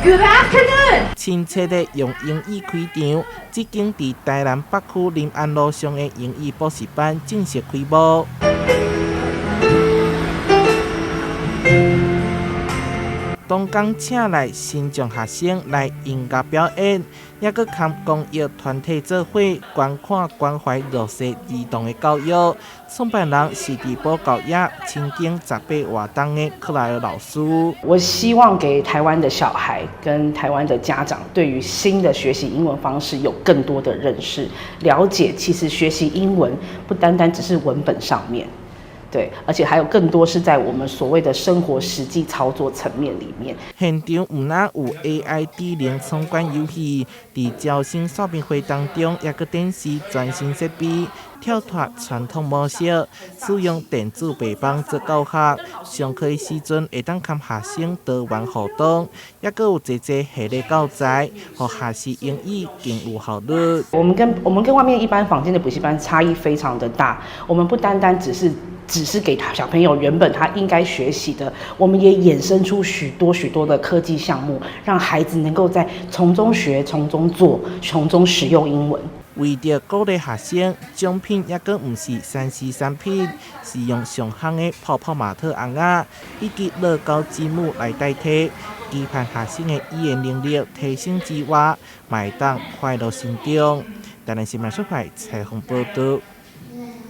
Good afternoon。親切的用英語開場，這間佇台南北區林安路上的英語補習班正式開幕。當工請來身障學生來音樂表演，猶閣含公益團體做伙觀看關懷弱勢兒童的教育。創辦人是佇補教業深耕18外冬的克萊爾老師。我希望給台灣的小孩跟台灣的家長，對於新的學習英文方式有更多的認識、了解。其實學習英文不單單只是文本上面。對，而且還有更多是在我們所謂的生活實際操作層面裡面。現場毋但有 AI 智能闖關遊戲，佇招生說明會當中，猶閣展示全新設備，跳脫傳統模式，使用電子白板做教學。上課的時陣會當佮學生多元互動，猶閣有濟濟系列教材，予學習英語更有效率。我們跟外面一般坊間的補習班差異非常的大，我們不單單只是給他小朋友原本他應該學習的，我們也衍生出許多許多的科技項目，讓孩子能夠在從中學、從中做、從中使用英文。為著鼓勵學生，獎品猶閣毋是3C 產品，是用上夯的泡泡瑪特甕仔以及樂高積木來代替，期盼學生的語言能力提升之外，嘛會當快樂成長。台南新聞採訪報導。